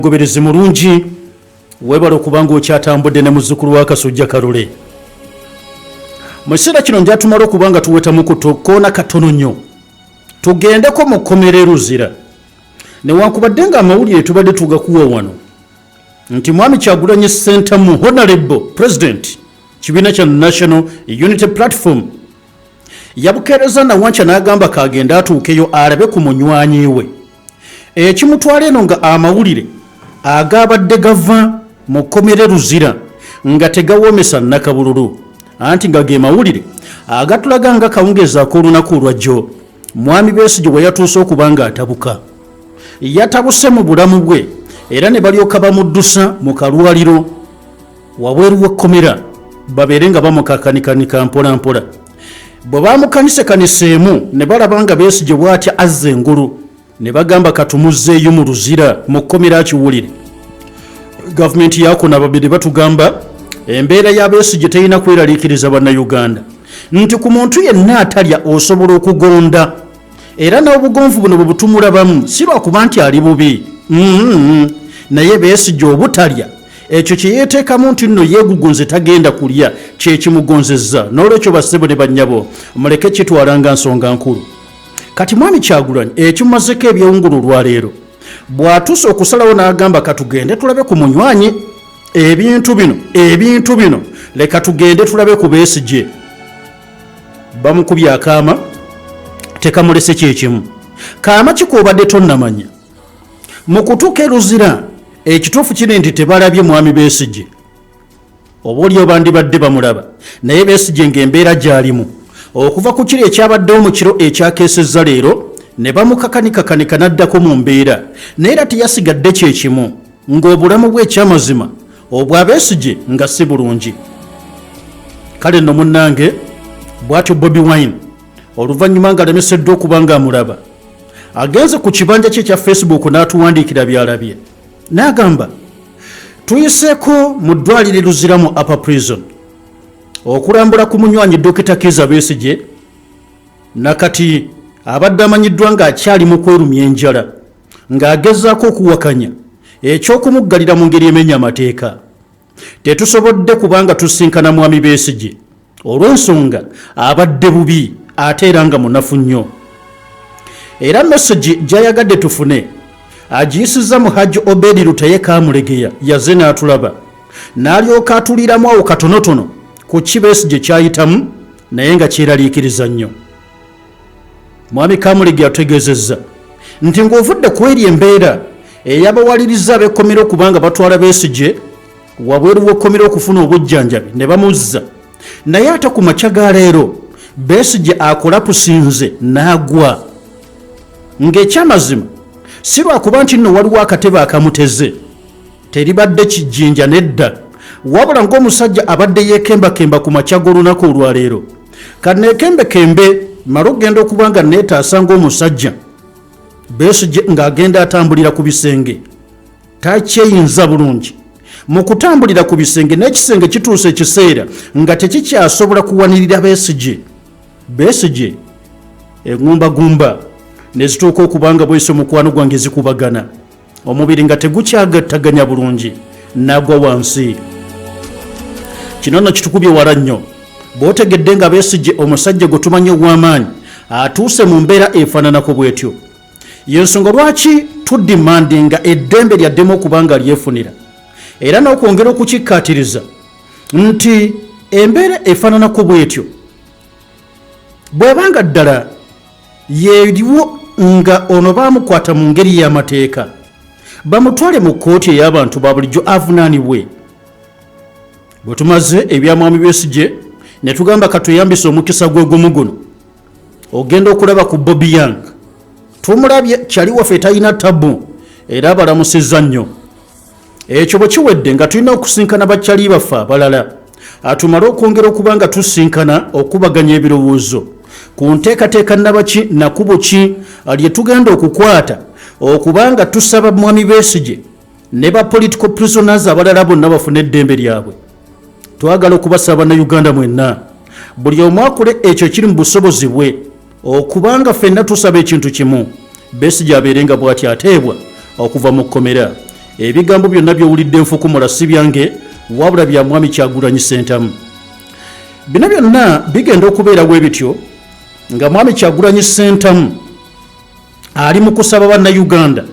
Mugoberezi mulungi, weebale okuba nga okyatambudde ne muzzukulu wa Kasujja Kalule. Mu kiseera kino njatumala okuba nga tuwetamu ku koona katono nnyo, tugendeko mu kkomera e Luzira. Newankubadde nga amawulire tubadde tugakuwa wano nti Mwami Kyagulanyi Ssentamu, Honorable President kibiina kya National Unity Platform, yabukeereza nawankya n'agamba kagende atuukeyo alabe ku munywanyi we. Ekimutwala eno nga amawulire agabadde gava mu kkomera e Luzira nga tegawoomesa nnakabululu, anti nga ge mawulire agatulaga nga kawungeezi ak'olunaku olwajjo Mwami Besigye bwe yatuuse okuba nga atabuka. Yatabuse mu bulamu bwe era ne balyoka bamuddusa mu kalwaliro wabweru w'ekkomera babeere nga bamukakanikanika mpola mpola. Bwe bamukanisekaниseemu ne balaba nga Besigye bw'atya azza engulu, ne bagamba katumuzzeeyo mu Luzira mu kkomera akiwulire. Gavumenti yakona babiri batugamba embeera ya Besigye terina kweraliikiriza Bannayuganda, nti ku muntu yenna atalya osobola okugonda, era n'obugonvu buno bwe butumulabamu si lwakuba nti ali bubi, naye Besigye obutalya ekyo kye yeeteekamu nti nno yeegugunze tagenda kulya kyekimugonzezza. N'olwekyo bassebo ne bannyabo, muleke kitwala nga nsonga nkulu. Kati Mwami Kyagulanyi ekimumazeko ebyewungulu olwaleero bw'atuuse okusalawo n'agamba katugende tulabe ku munywanyi, ebintu bino ebintu bino leka tugende tulabe ku Besigye. Bamukubye akaama tekamulese kyekimu. Kaama kikobadde tonnamanya mu kutuuka e Luzira, ekituufu kiri nti tebalabye Mwami Besigye, oba oliyo bandibadde bamulaba, naye Besigye ng'embeera gy'alimu okuva ku kiri ekyabaddewo mu kiro ekyakeesezza leero ne bamukakanikakanika n'addako mu mbeera, naye era teyasigadde kyekimu ng'obulamu bwe ekyamazima obwa Besigye nga si bulungi. Kale nno munnange, bw'atyo Bobi Wine oluvannyuma ng'alemeseddwa okuba ng'amulaba, agenze ku kibanja kye ekya Facebook n'atuwandiikira by'alabye, n'agamba tuyiseeko mu ddwaliro e Luzira mu Upper Prison okulambula ku munywanyi Dokita Kizza Besigye, nakati abadde amanyiddwa ng'akyali mu kwerumya enjala ng'agezaako okuwakanya ekyokumuggalira mu ngeri emenya amateeka. Tetusobodde kubanga tusinkana Mwami Besigye olw'ensonga abadde bubi ate era nga munafu nnyo. Era meseji gy'ayagadde tufune agiyisizza mu Hajji Obedi Lutaye Kamulegeya, yaze n'atulaba n'alyoka atuliramu awo katonotono ku ki Besigye kyayitamu naye nga kyeraliikiriza nnyo. Mwami Kamulegeya atutegeezezza nti ng'ovudde ku eri embeera eyabawaliriza ab'ekkomera okubanga batwala Besigye wabweru w'ekkomera okufuna obujjanjabi ne bamuzza, naye ate ku makya ga leero Besigye akolapusinze n'agwa, ng'ekyamazima si lwakuba nti nno waliwo akatebe akamuteze, teribadde kijjinja nedda, wabula ng'omusajja abadde yeekembakemba ku makya g'olunaku olwaleero. Kaneekembekembe male okugenda okuba nga neetaasa ng'omusajja Besigye ng'agenda atambulira ku bisenge takyeyinza bulungi mu kutambulira ku bisenge, n'ekisenge kituuse ekiseera nga tekikyasobola kuwanirira Besigye. Besigye eŋŋumbagumba ne zituuka okuba nga bwese omukwano gwange zikubagana omubiri nga tegukyagattaganya bulungi n'agwa wansi. Kino nno kitukubye wala nnyo bw'otegedde nga Besigye omusajja gwe tumanyi ow'amaanyi atuuse mu mbeera efaananako bw'etyo. Yensonga lwaki tudimandinga eddembe lyaddemu okuba nga lyefunira, era n'okwongera okukikkaatiriza nti embeera efaananako bw'etyo bw'ebanga ddala yeriwo nga ono baamukwata mu ngeri y'amateeka, bamutwale mu kkooti ey'abantu ba bulijjo avunaanibwe. Bwe tumaze ebya Mwami Besigye ne tugamba katweyambise omukisa gwe gumu guno ogenda okulaba ku Bobi Young. Tumulabye kyali waffe talina tabu era abalamusizza nnyo. Ekyo bwe kiwedde nga tulina okusinkana bakyali baffe abalala atumale okwongera okuba nga tusinkana okubaganya ebirowoozo ku nteekateeka nabaki nakubo ki lye tugenda okukwata okuba nga tusaba Mwami Besigye ne ba political prisoners abalala bonna bafune eddembe lyabwe. Twagala okubasaba Bannayuganda mwenna buli omu akole ekyo ekiri mu busobozi bwe okubanga ffenna tusaba ekintu kimu, Besigye abeere nga bw'ati ateebwa okuva mu kkomera. Ebigambo byonna by'owulidde nfukumula si byange wabula bya Mwami Kyagulanyi Ssentamu. Bino byonna bigenda okubeera bwe bityo nga Mwami Kyagulanyi Ssentamu ali mu kusaba Bannayuganda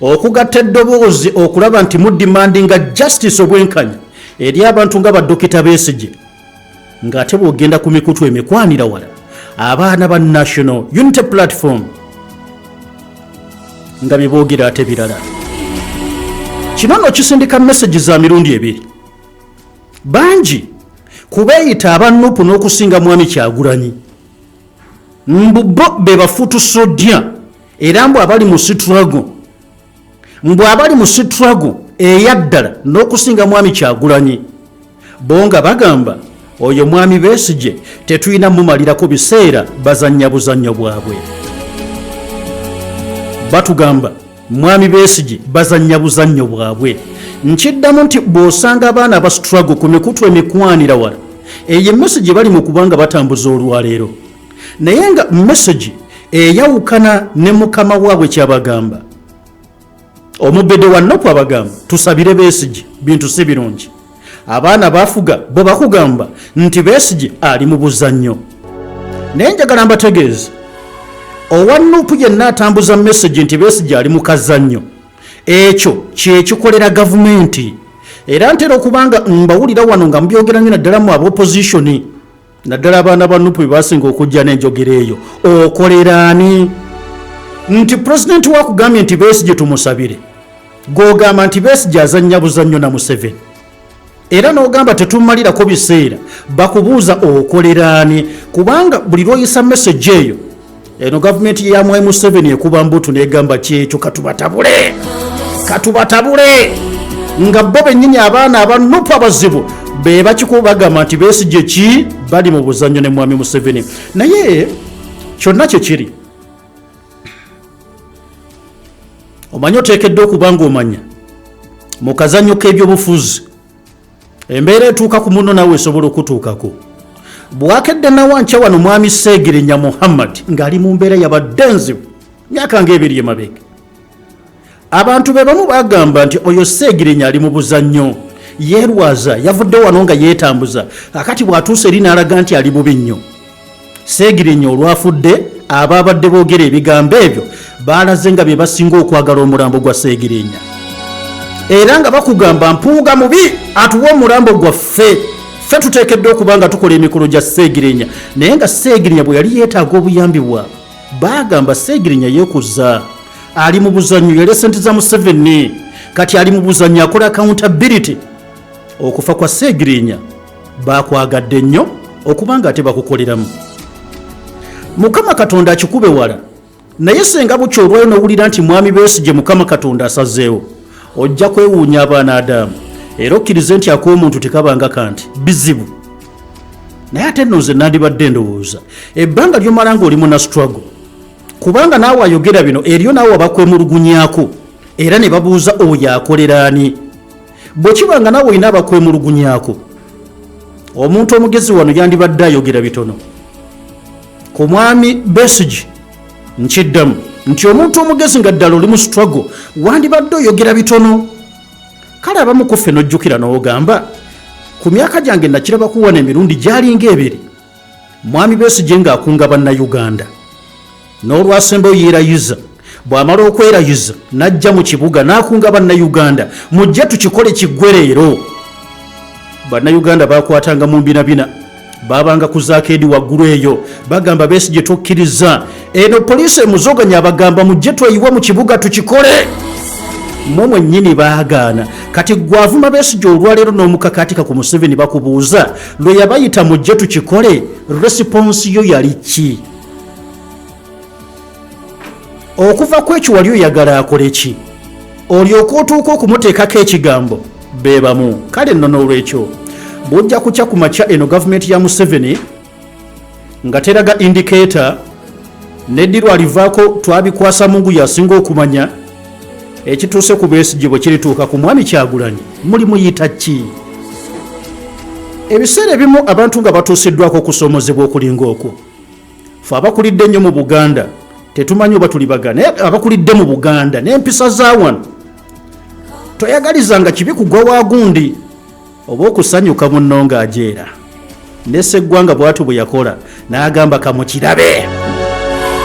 okugatta eddoboozi okulaba nti mudimandinga justice, obwenkanya eri abantu nga ba Dokita Besigye, ng'ate bw'ogenda ku mikutu emikwanira wala abaana ba National Unity Platform nga bye boogera ate birala. Kino nno kisindika message za mirundi ebiri. Bangi kubeeyita aba NUP n'okusinga Mwami Kyagulanyi mbu bo be ba foot soldier, era mbu abali mu struggle, mbu abali mu struggle eyaddala n'okusinga Mwami Kyagulanyi. Bo nga bagamba oyo Mwami Besigye tetulina mumalirako biseera, bazannya buzannyo bwabwe. Batugamba Mwami Besigye bazannya buzannyo bwabwe. Nkiddamu nti bw'osanga abaana aba struggle ku mikutu emikwanira wala, eyo emessage bali mu kubanga batambuza olwaleero, naye nga message eyawukana ne mukama waabwe kyabagamba. Omubede wa NUP abagamba tusabire Besigye, bintu si birungi. Abaana bafuga bo bakugamba nti Besigye ali mu buzannyo. Naye njagala mbategeeze, owa NUP yenna atambuza message nti Besigye ali mu kazannyo, ekyo kyekikolera gavumenti. Era ntera okubanga mbawulira wano nga mubyogera nnyo, naddala mu ab'opposition, naddala abaana ba NUP bebasinga okujja n'enjogera eyo. Okolera ani? Nti pulezidenti wakugambye nti Besigye tumusabire, gwogamba nti Besigye azannya buzannyo na Museveni, era n'ogamba tetumalirako biseera. Bakubuuza okolera ani? Kubanga buli lwoyisa message eyo, eno gavumenti ya Mwami Museveni ekuba mbutu negamba kyekyo, katubatabule, katubatabule. Nga bo bennyini abaana aba NUP abazibu be bakikuba, bagamba nti Besigye ki bali mu buzannyo ne Mwami Museveni. Naye kyonna kyekiri, omanyi oteekeddwa okuba nga omanya mu kazannyo k'ebyobufuzi embeera etuuka ku muno naawe esobola okutuukako. Bwakedde nawankya wano Mwami Seegirinya Muhammad ng'ali mu mbeera yabadde enzibu myaka ng'ebiri emabega, abantu be bamu bagamba nti oyo Seegirinya ali mu buzannyo, yeerwaza, yavudde wano nga yeetambuza, akati bw'atuuse eri n'alaga nti ali bubi nnyo. Seegirinya olwafudde, abaabadde boogera ebigambo ebyo baalaze nga bye basinga okwagala omulambo gwa Seegirinya, era nga bakugamba Mpuuga mubi, atuwa omulambo gwaffe, ffe tuteekeddwa okuba nga tukola emikolo gya Seegirinya. Naye nga Seegirinya bwe yali yeetaaga obuyambi bwabwe, baagamba Seegirinya yeekuza, ali mu buzannyo, yalya sente za Museveni, kati ali mu buzannyo, akola accountability. Okufa kwa Seegirinya bakwagadde nnyo okuba nga ate bakukoleramu. Mukama Katonda akikube wala, naye senga bukya olwayo nowulira nti Mwami Besigye Mukama Katonda asazeewo, ojja kwewuunya abaana Adaamu, era okkirize nti ak'omuntu tekabanga kanti bizibu. Naye ate nno nze nandibadde ndowooza ebbanga lyomala ng'oli muna struggle, kubanga naawe ayogera bino eriyo naawe abakwemulugunyako era ne babuuza oyo akolera ani. Bwe kiba nga naawe olina abakwemulugunyako, omuntu omugezi wano yandibadde ayogera bitono ku Mwami Besigye. Nkiddamu nti omuntu omugezi nga ddala oli mu struggle wandibadde oyogera bitono. Kale abamu ku ffe n'ojjukira n'ogamba ku myaka gyange nakiraba kuwana emirundi gyalinga ebiri Mwami Besigye ng'akunga Bannayuganda, n'olwasembayo yeerayiza. Bw'amala okwerayiza n'ajja mu kibuga n'akunga Bannayuganda, mujje tukikole kiggwe leero. Bannayuganda bakwatanga mu mbinabina, babanga ku zakeedi waggulu eyo, bagamba Besigye tokkiriza eno poliisi emuzoganya, abagamba mujje tweyiwe mu kibuga tukikole. Mwe mwennyini baagaana. Kati gwavuma Besigye olwaleero n'omukakatika ku Museveni, bakubuuza lwe yabayita mujje tukikole, response yo yali ki? Okuva ku ekyo wali oyagala akole ki olyoka otuuka okumuteekako ekigambo? Be bamu. Kale nno n'olwekyo bw'ojja kukya ku makya eno gavumenti ya Museveni nga teraga indicator neddirwa alivaako, twabikwasa Mungu yasinga okumanya. Ekituuse ku Besigye bwe kirituuka ku Mwami Kyagulanyi muli muyita ki? Ebiseera ebimu abantu nga batuusiddwako okusoomozebwa okulinga okwo, fe abakulidde ennyo mu Buganda tetumanyi oba tuli Baganda, naye abakulidde mu Buganda n'empisa za wano. Toyagalizanga kibi kugwa wa gundi oba okusanyuka munno ng'ajeera. Ne Sseggwanga bw'atyo bwe yakola n'agamba kamukirabe.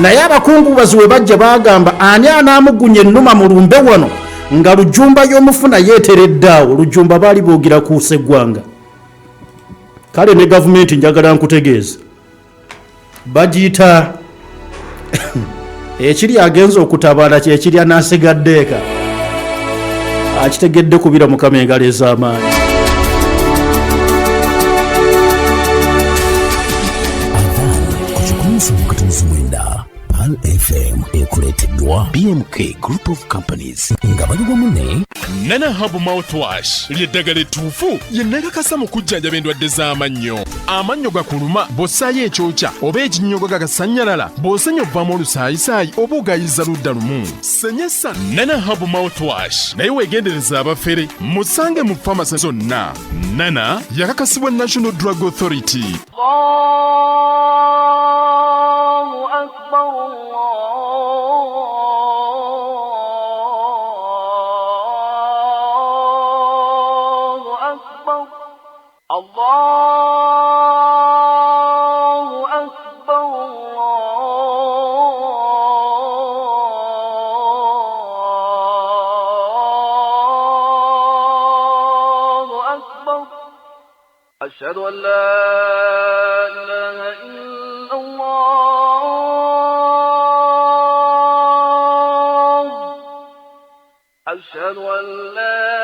Naye abakungubazi we bajja baagamba ani anaamugunya ennuma mu lumbe wano nga Lujumba y'omufu naye eteredde awo. Lujumba baali boogera ku Sseggwanga. Kale ne gavumenti njagala nkutegeeza bagiyita ekiri agenza okutabaala kyekirya n'asigadde eka akitegedde kubira Mukama engalo ez'amaanyi. Ku 107.9 Pearl FM ekuleeteddwa BMK Group of Companies nga bali wamu ne Nana Herb Mouthwash ly'eddagala ettuufu ye nakakasa mu kujjanjaba endwadde z'amannyo. Amannyo gakuluma bw'ossaayo ekyokya oba ekinnyogo gagasannyalala, bw'osenya ovaamu olusaayisaayi oba ogayiza ludda lumu. Senyesa Nana Herb Mouthwash, naye weegendereza abafere. Musange mu famasi zonna. Nana yakakasibwa National Drug Authority. Allahu akbar, Allahu akbar, Allahu akbar, Allahu akbar. Ashhadu an la ilaha illa Allah. Ashhadu an la